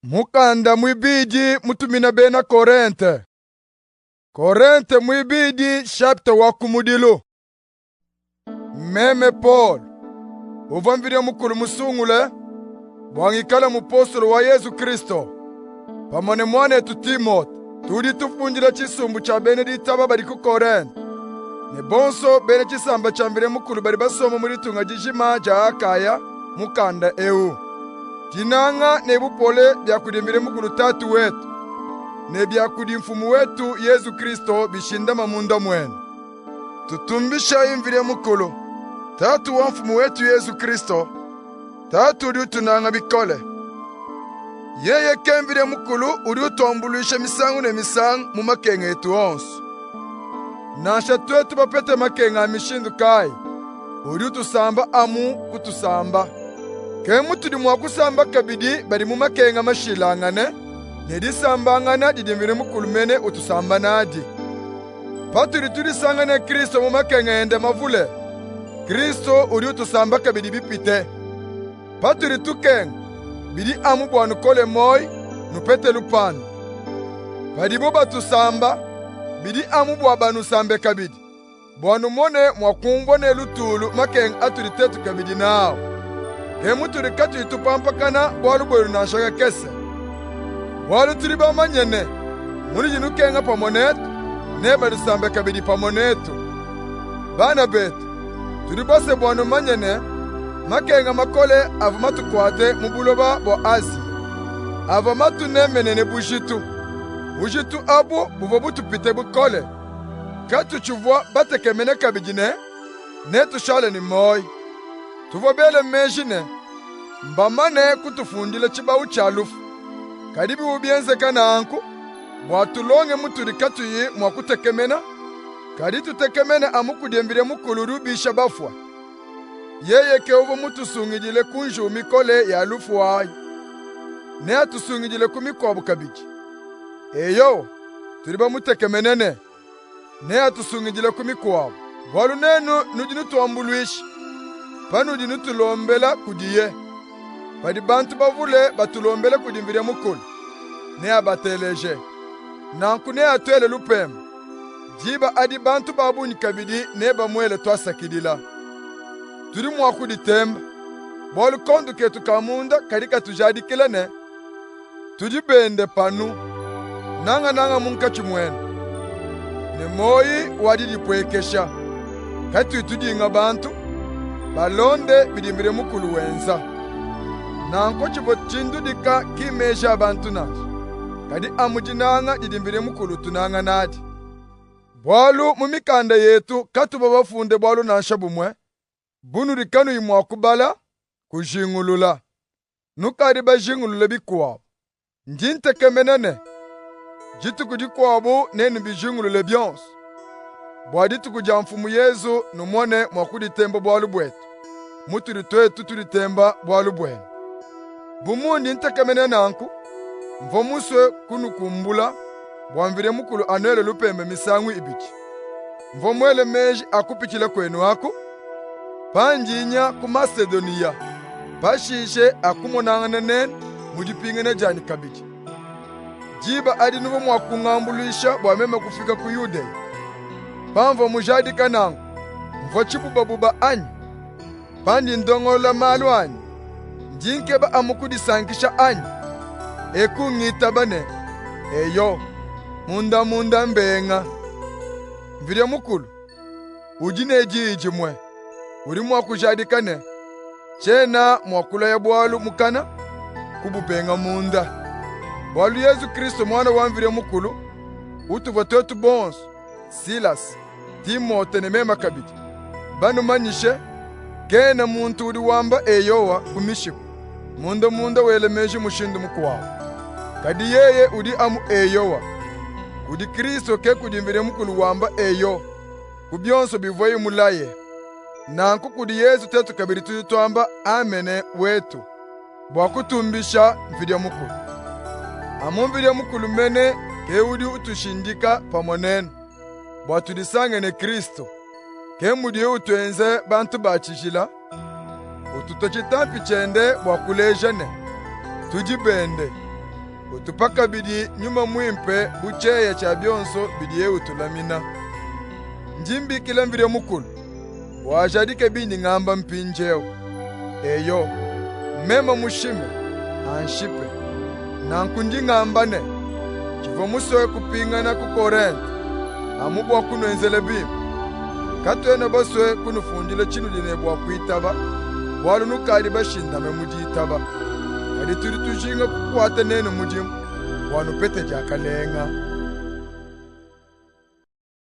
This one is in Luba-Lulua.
Mukanda muibidi mutumina bena Korente. Korente muibidi chapitre wa kumudilu. Meme Paul, uvua Mvidi Mukulu musungule bua ngikale mupostolo wa Yezu Kristo, pamue ne muanetu Timote, tudi tufundila tshisumbu tshia bena ditaba badi ku Korente, ne bonso bena tshisamba tshia Mvidi Mukulu badi basomba mu ditunga dijima dia Akaya mukanda eu. Dinanga ne bupole bia kudi Mvidi Mukulu Tatu wetu ne bia kudi Mfumu wetu Yezu Kristo bishindame munda muenu. Tutumbishayi Mvidi Mukulu, Tatu wa Mfumu wetu Yezu Kristo, Tatu udi utunanga bikole. Yeye ke Mvidi Mukulu udi utuambuluisha misangu ne misangu mu makenga etu onso. Nansha tuetu bapete makenga a mishindu kayi, udi utusamba amu kutusamba. Ke mutudi mua kusamba kabidi badi mu makenga mashilangane, ne disambangana didi Mvidi Mukulu mene utusamba nadi. Patudi tudisanga ne Kristo mu makenga ende mavule, Kristo udi utusamba kabidi bipite. Patudi tukenga, bidi amu bua nukole muoyi, nupete lupandu. Padibu batusamba, bidi amu bua banusambe kabidi, bua numone mua kumvua ne lutulu makenga atudi tuetu kabidi nawu. Ke mutudi katuyi tupampakana bualu buenu nansha kakese. Bualu tudi bamanye ne, munudi nukenga pamue netu, nebanusambe kabidi pamue netu. Bana betu, tudi basue bua numanye ne, makenga makole avua matukuate mu buloba bua Aziya avua matunemenene bujitu. Bujitu abu buvua butupite bukole. Katutshivua batekemene kabidi ne, netushale ne muoyo. Tuvua bele meji ne, mbamane kutufundila tshibawu tshia lufu. Kadi bivua bienzeka nanku bua tulonge mutudi katuyi mua kutekemena, kadi tutekemene amu kudi Mvidi Mukulu udi ubisha bafue. Yeye ke uvua mutusungidile ku njiwu mikole ya lufu ayi. Neatusungidile ku mikuabu kabidi. Eyowa, tudi bamutekemene ne, neatusungidile ku mikuabu. Bualu nenu nudi nutuambuluisha, panudi nutulombela kudiye. Padi bantu bavule batulombela kudi Mvidi Mukulu, neabateleje. Nanku neatuele lupemba. Diba adi bantu ba bungi kabidi nebamuele tuasakidila. Tudi mua kuditemba, bualu kondu ketu ka munda kadi katujadikila ne, tudi bende panu, nangananga munkatshi muenu, ne muoyi wa didipuekesha, katuyi tudinga bantu, balonde bidi Mvidi Mukulu wenza. Nanku tshivua tshindudika ki mmeji a bantu nansha, kadi amu dinanga didi Mvidi Mukulu utunanga nadi. Bualu mu mikanda yetu katuvua bafunde bualu nansha bumue bunudi kanuyi mua kubala, kujingulula. Nukadi bajingulule bikuabu. Ndi ntekemena ne, dituku dikuabu nenubijingulule bionso, bua dituku dia Mfumu Yezu numone mua kuditemba bualu buetu, mutudi tuetu tuditemba bualu buenu. Bu mundi ntekemena nanku, mvua musue kunukumbula bua Mvidi Mukulu anuele lupemba misangu ibidi. Mvua muele meji a kupitshila kuenu aku, pandi nya ku Masedoniya, pashishe a kumonangana nenu mu dipingana dianyi kabidi. Diba adi nuvua mua kungambuluisha bua meme kufika ku Yudeya. Pamvua mujadike nanku, mvua tshibubabuba anyi? Pandi ndongolola malu anyi, ndi nkeba amu kudisankisha anyi? Eku ngitaba ne, eyo, munda munda mbenga. Mvidi Mukulu udi ne diyi dimue, udi mua kujadika ne, tshiena mua kulaya bualu mukana, kububenga munda. Bualu Yezu Kristu, Muana wa Mvidi Mukulu, utuvua tuetu bonsu, Silase, Timote ne meme kabidi, banumanyishe, kena muntu udi wamba eyowa ku mishiku, munda munda wela meji mushindu mukuabu. Kadi yeye udi amu eyowa. Kudi Kristo ke kudi Mvidi Mukulu wamba eyo ku bionso bivuaye mulaye. Nanku kudi Yezu tuetu kabidi tudi tuamba Amene wetu, bua kutumbisha Mvidi Mukulu. Amu Mvidi Mukulu mene ke udi utushindika pamue nenu, bua tudisange ne Kristo. Ke mudiye utuenza bantu ba tshijila, ututua tshitampi tshiende bua kuleja ne, tudi bende. Utupa kabidi Nyuma Muimpe bu tshieya tshia bionso bidiye utulamina. Ndi mbikila Mvidi Mukulu bua ajadike bindi ngamba mpindiewu. Eyo, meme mushime, anshipe. Nanku ndi ngamba ne, tshivua musue kupingana ku Korente, amu bua kunuenzela bimpe. Katuena basue kunufundila tshinudi ne bua kuitaba, bualu nukadi bashindame mu ditaba. Kadi tudi tujinga kukuata nenu mudimu, bua nupete diakalenga.